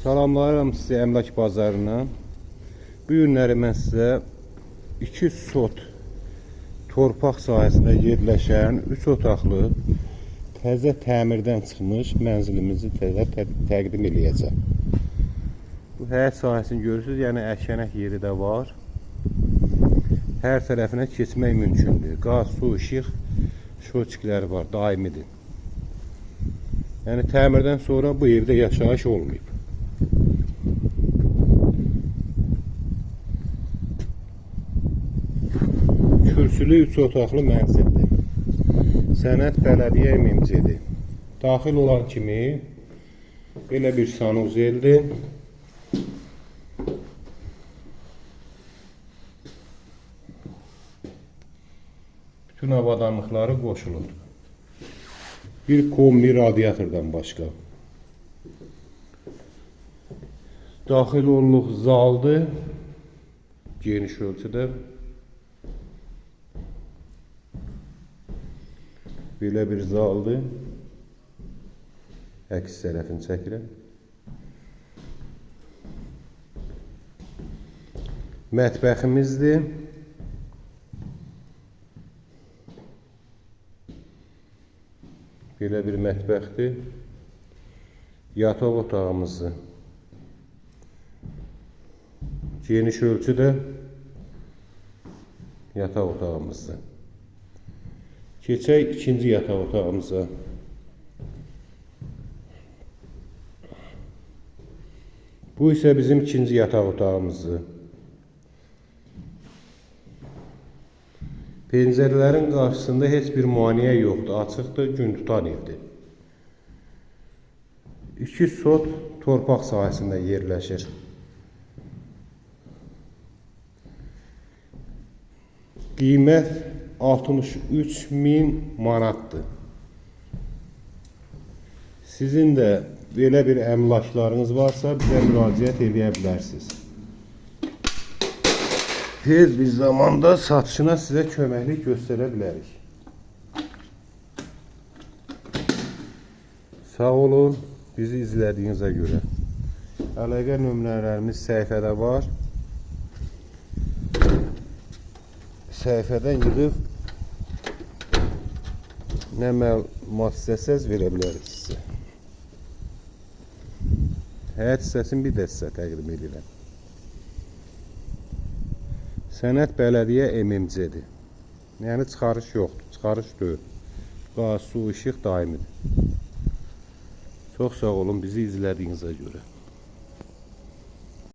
Salamlayıram sizi Əmlak Bazarından. Bu günləri mən sizə 2 sot torpaq sahəsində yerləşən 3 otaqlı təzə təmirdən çıxmış mənzilimizi təzə təqdim eləyəcəm. Bu həyət sahəsini görürsünüz, yəni əkənək yeri də var. Hər tərəfinə keçmək mümkündür. Qaz, su, işıq, şoçikləri var, daimidir. Yəni təmirdən sonra bu evdə yaşayış olmayıb. Kürsülü 3 otaqlı mənzildir. Sənəd bələdiyyə MMC-dir. Daxil olan kimi belə bir sanuzeldir. Bütün avadanlıqları qoşulur. Bir kombi radiatordan başqa. Daxil olluq zaldır. Geniş ölçüdə. Belə bir zaldır. Əks tərəfini çəkirəm. Mətbəximizdir. Belə bir mətbəxdir. Yataq otağımızdır. Geniş ölçüdə yataq otağımızdır. Keçək ikinci yataq otağımıza. Bu isə bizim ikinci yataq otağımızdır. Pəncərələrin qarşısında heç bir maneə yoxdur. Açıqdır, gün tutan evdir. 2 sot torpaq sahəsində yerləşir. Qiymət 63.000 manatdır. Sizin də belə bir əmlaklarınız varsa bizə müraciət eləyə bilərsiniz. Tez bir zamanda satışına sizə köməklik göstərə bilərik. Sağ olun bizi izlədiyinizə görə. Əlaqə nömrələrimiz səhifədə var. Səhifədən yığıb nə məlumat istəsəz verə bilərik sizə. Həyət hissəsini bir də sizə təqdim edirəm. Sənəd bələdiyyə MMC-dir. Yəni çıxarış yoxdur, çıxarış deyil. Qaz, su, işıq daimidir. Çox sağ olun bizi izlədiyinizə görə.